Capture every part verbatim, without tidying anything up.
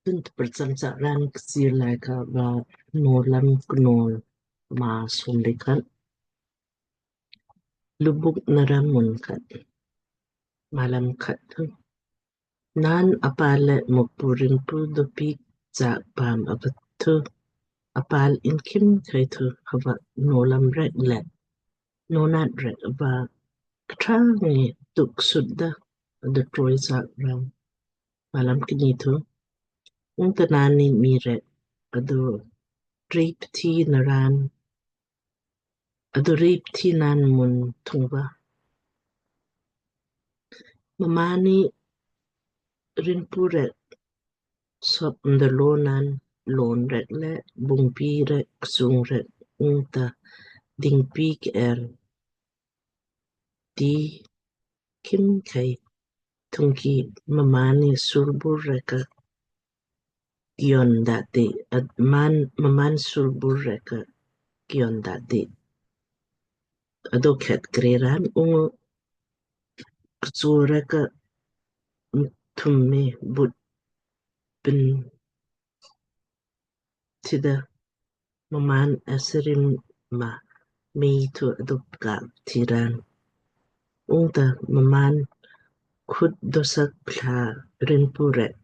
Tun tprcham sa raan Kchiir Laaika va Nowlam Knowl maa somle khat. Lubuk nara mun khat. Malam khat thu. Naan apal le Mukpu Rinpu dopiik chaak paam ava thu, apal in khimkhei thu hava nowlam rek le nownat rek ava kṭha ngi tuk sut da ado troi chaak raan. Malam kni thu. Ungta naanni mii rek ado rip thi naraan, ado rip thi naan mun thung va, mmaanni rinpu rek sop ndalo naan lon rek le bungpi rek ksung rek ungta dingpi k'er ti khimkhei thungki mmaanni sulbur rek ka kion dati, mmaan sulbur rek ka kion dati ado khet kre raan ungu kchu rek ka mthum me but pin tida mmaan asirim ma mei thu adup ka thi raan. Ungta mmaan khut dosak pla rinpu rek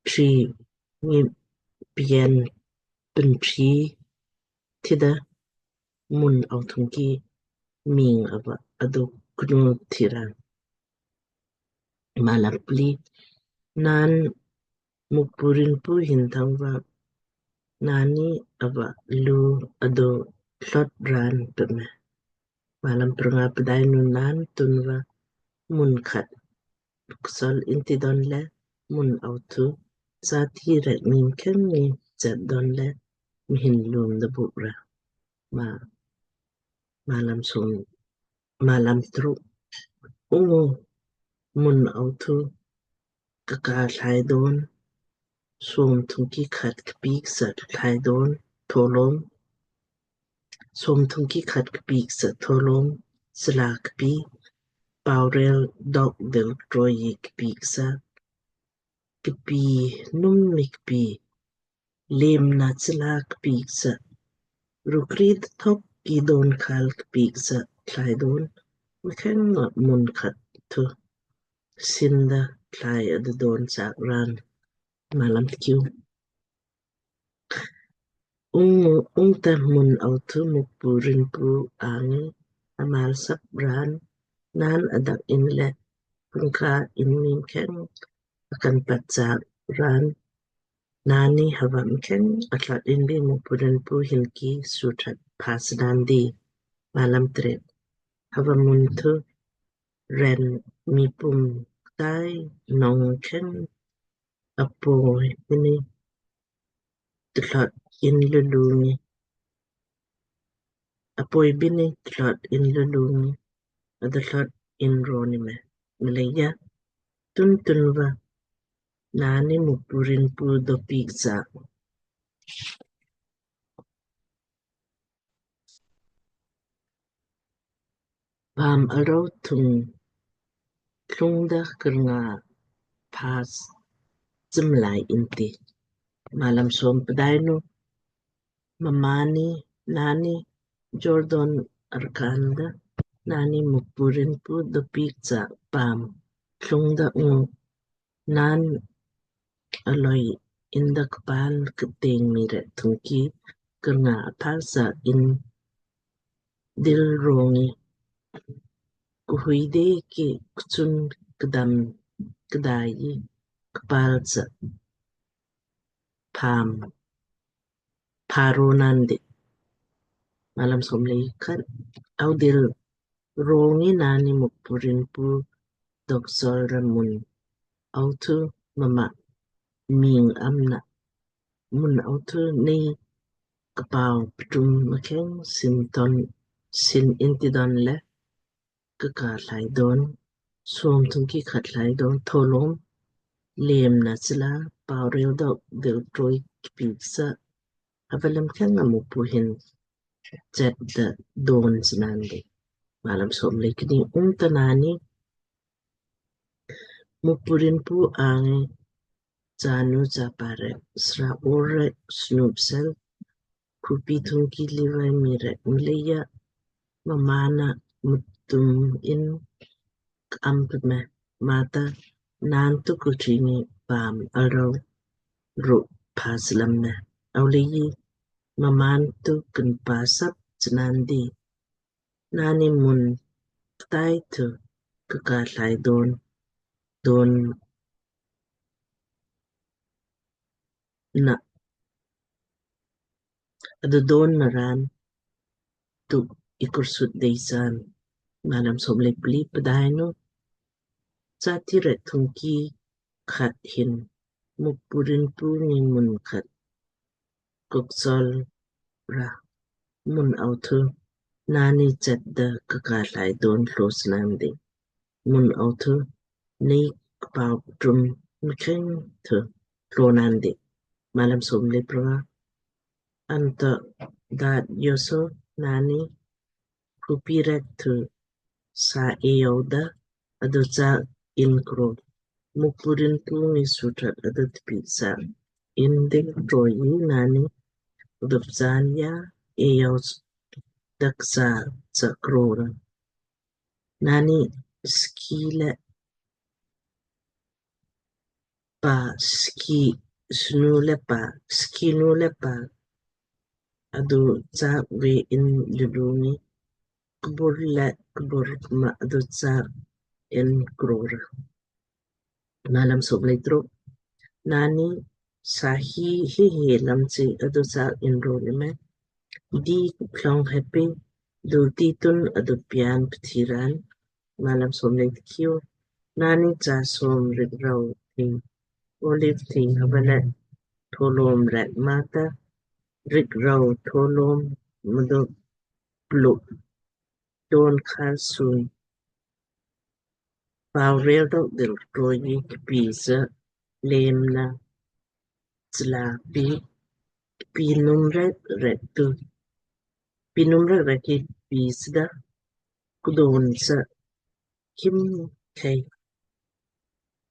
tri ngi pien pin tri tida mun au thungki ming ava ado knu thi raan. Malam pli. Naan Mukpu Rinpu hin thang va naanni ava lu ado tlot raan pme. Malam prnga. Pdainu naan tun va mun khat ksol inti don le mun au thu sati rek nim khen ni chat don le mhin lum da buk ra. Ma, malam som, malam truk. Ungu mun au thu kaka thlai don, som thungki khat kpiik sa thlai don tholom, som thungki khat kpiik sa tholom, sla kpi, paurel dok del troi kpiik sa, kpi num mi kpi, lim na chla kpiik sa, rukri thok ki don khal kpiik sa thlai don, mkheng nga mun khat thu sinda thlai ada don chaak raan. Malam tkiu. Ung, ungta mun au thu Mukpu Rinpu angi amal sap raan naan adak in le pungka in mkheng akan pat chaak raan naanni hava mkheng atlat in bi Mukpu Rinpu hin ki suthat pas daan di. Malam tret. Hava mun thu ren mii pum tai nong mkheng apoi bini tlot in lulu ngi, apoi bini tlot in lulu ngi, ada tlot in roni me. Mleija tun tun va naanni Mukpu Rinpu dopiik sa paam aro thung tlung da kurnga pas jimlai inti. Malam som. Pdainu mmaanni naanni Jordan arkaan da naanni Mukpu Rinpu dopiik sa paam tlung da ungu naan aloi inda kpal kteng mii rek thungki kurnga apal sa in dil rongi kuhui de ki kchun kdam kdai kpal sa paam paro naan di. Malam som le khat. Au dil rongi naanni Mukpu Rinpu doksol ra mun au thu mma ming amna mun au thu nei kpau ptum mkheng sin ton sin inti don le kaka thlai don, som thungki khat thlai don tholom, lem na chla, paurel dok del troi kpiik sa, hava le mkheng nga Mukpu hin chet da don snaan di. Malam som le kni. Ungta naanni Mukpu Rinpu angi chanu chapa rek, sra or rek, snu psel, khupi thungki Levi mii rek, mleija mmaan na mtum in ka'am pme, mata naan tu kutringi paam arau ru phaslam me. Auleiji mmaan tu kinpasap chnandi. Naanni mun ktai thu kaka thlai don, don na, adu don na raan tu ikursut deisan. Malam som le pli. Pdainu chati rek thungki khat hin Mukpu rinpu ngi mun khat kuksol ra, mun au thu naanni chet da kaka thlai don tlo snandi. Mun au thu nei kpau trum mkheng thu tlo nandi. Malam som le pranga. Anto daat joso naanni khupi rek thu sa eau da adu chaak in kro. Mukpu rinpu ngi suthat adu tpi sa in ding troi naanni adu pchaan ja eau dak sa sa kro ra. Naanni ski le pa ski snu le pa ski nu le pa adu chaak ve in lulu ngi kbur le kbur ma adu chaak in kro ra. Malam som le truk. Naanni sa hi hi hi lam chi adu chaak in ro ni me. Di khlong heppi dulti tun adu pian pthiran. Malam som le tkiu. Naanni cha som rik rau thing, olive thing hava le tholom rek mata rik rau tholom mdo pluk don khar sun pau rel dok dil troi kpi sa lem na chla pi, pi num rek rek tu, pi num rek rek ki pi sda kudon sa kim khei.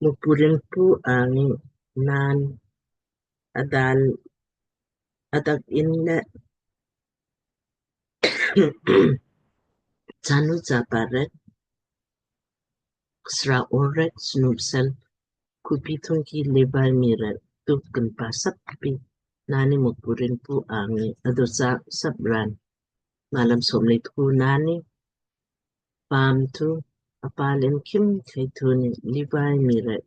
Mukpu rinpu angi naan adal adak in le chanu chapa rek, sra or rek, snu psel, khupi thungki Levi mii rek tu kinpasap pi. Naanni Mukpu rinpu angi adu chaak sap ran. Malam som le tku. Naanni paam thu apal in kim khei thu ni Levi mii rek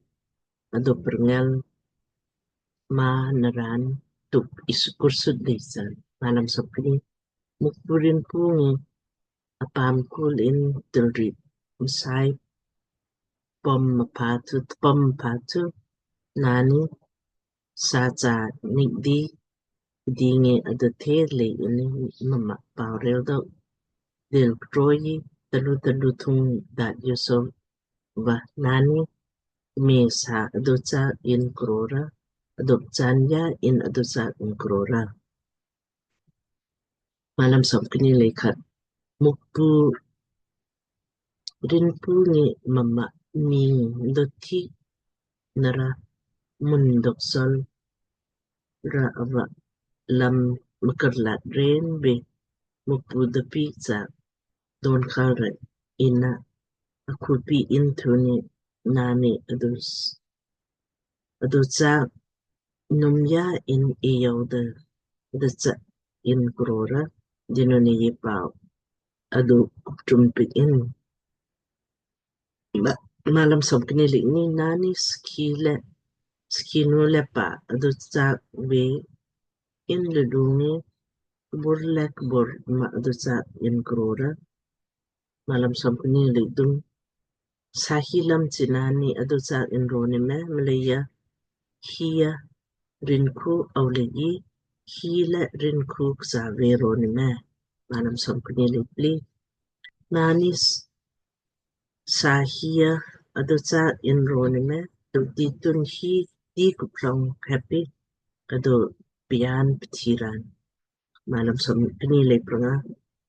adu prngel ma na raan tu ikursut deisan. Malam som kni. Mukpu rinpu ngi apaam kul in tulri msai pom mpa thu, pom mpa thu naanni sa cha nik di, di ngi adu the le ini mama pau rel dok dil troi talu talu thung daat joso va naanni me sa adu chaak in kro ra, adu pchaan ja in adu chaak in kro ra. Malam som kni le khat. Mukpu rinpu ngi mama ming dot thi nara mun dok sol ra ava lam mkarlat ren be Mukpu da pi chaak don khal rek inna akhupi in thu ni naanni adu s-, adu chaak num ja in eau da adu chaak in kro ra. Dinu ni ye pau adu kuptum pik in. Ma-, malam som kni le kni. Naanni ski le ski nu le pa adu chaak ve in lulu ngi kbur le kbur ma adu chaak in kro ra. Malam som kni le kthum. Sa hi lam chi naanni adu chaak in ro ni me, mleija hi ja rinkhu auleiji hi le rinkhu ksa ve ro ni me. Malam som kni le pli. Naanni s-, sa hi ja adu chaak in ro ni me, tu ti tun hi ti kuplang heppi adu pian pthiran. Malam som kni le pranga.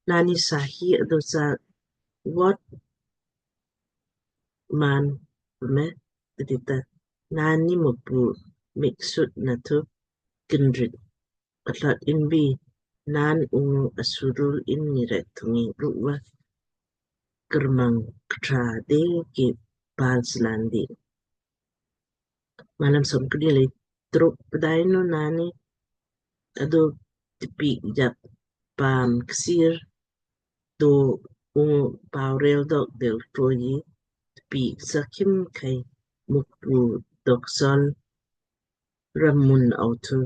Naanni sa hi adu chaak vot man me, tita naanni Mukpu mik sut na thu kinrit atlot inbi, naan ungu asurul in mii rek thung ngi rukva karmang kṭha de ki pal snandi. Malam somkni lei truk. Pdainu naanni adu tpiik jap paam ksir do ungu paurel dok del troi tpiik sa khimkhei Mukpu doksol ramun autu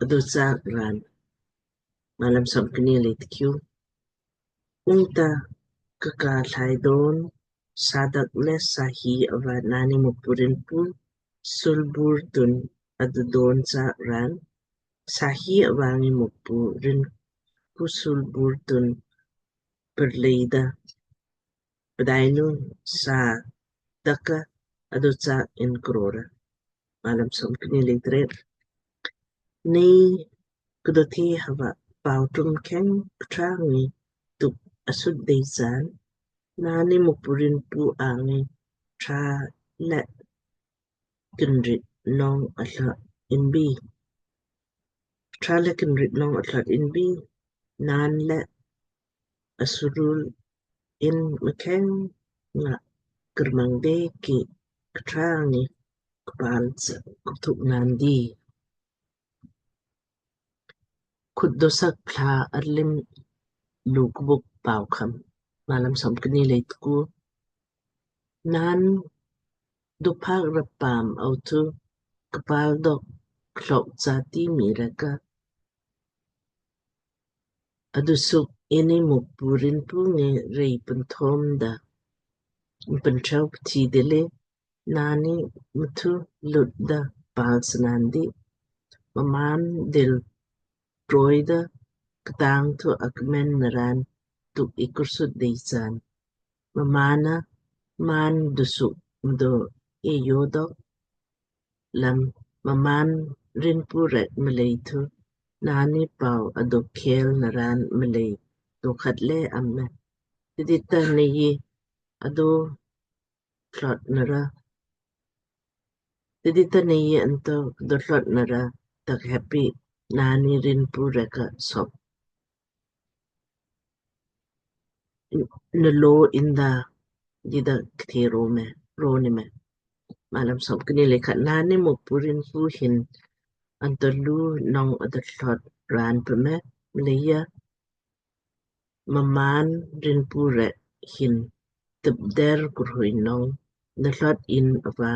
adu sak ran. Malam somkni lei tkiu. Ungta kaka thlaidon sadak le sahi ava naanni Mukpu rinpu sulbur tun adu don sak ran. Sahi ava ngi Mukpu rinpu sulbur tun perleida. Pdainu sa daka adu sak in krora. Malam somkni lei tret. Nei kdo the hava pau tum kheng kṭha ngi tuk asut dei san. Naanni Mukpu rinpu angi kṭha le kinrit nong atlot inbi. Kṭha le kinrit nong atlot inbi. Naan le asurul in mkheng nga karmang de ki kṭha ngi kpal sa kutuk nandi. Khut dosak pla arlim lukbuk pau kham. Malam somkni lei tku. Naan dupak rapam autu kpal dok klok jati mii rek ka adusuk ini Mukpu rinpu ngi rei penthom da pentrau pti dele naanni mthu lut da pal snandi. Mmaan dil troi da ktang thu akmen naran tuk ikursut dei san. Mmaan na maan dusuk mdo e yodok lam mmaan rinpu rek mlei thu naanni pau aduk khel naran mlei do khat le am me. Tidita nei adu tlot nara. Tidita nei anto do tlot nara tak heppi naanni rinpu rek ka sop nalo inda dida kthe ro me, ro ni me. Malam somkni lei khat. Naanni Mukpu rinpu hin anto lu nong adu tlot ran pe me, mleija mmaan rinpu rek hin tupder kurhui nong natlot in ava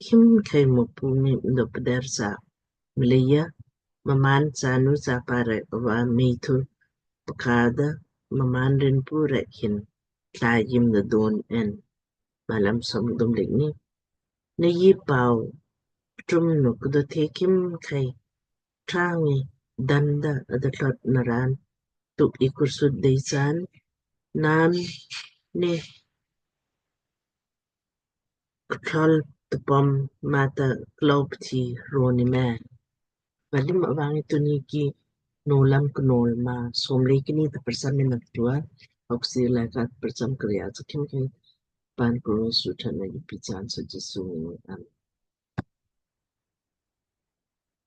khimkhei Mukpu ngi mdo pder sa. Mleija mmaan chanu chapa rek ava mei thu pkada mmaan rinpu rek hin tla yim nadon en. Malam somkdum lei kni. Nei pau tum nu kdo the khimkhei kṭha ngi danda adu tlot naran tuk ikursut dei san. Naanni kthol tupom mata klop thi ro ni me. Malam ava ngi tuni ki Nowlam Knowl maa som lei kni ta prcham mi nak tua. Oksi laka prcham kriya chakim khei pan kro sutana i pichan sa Jisu ni. Amen.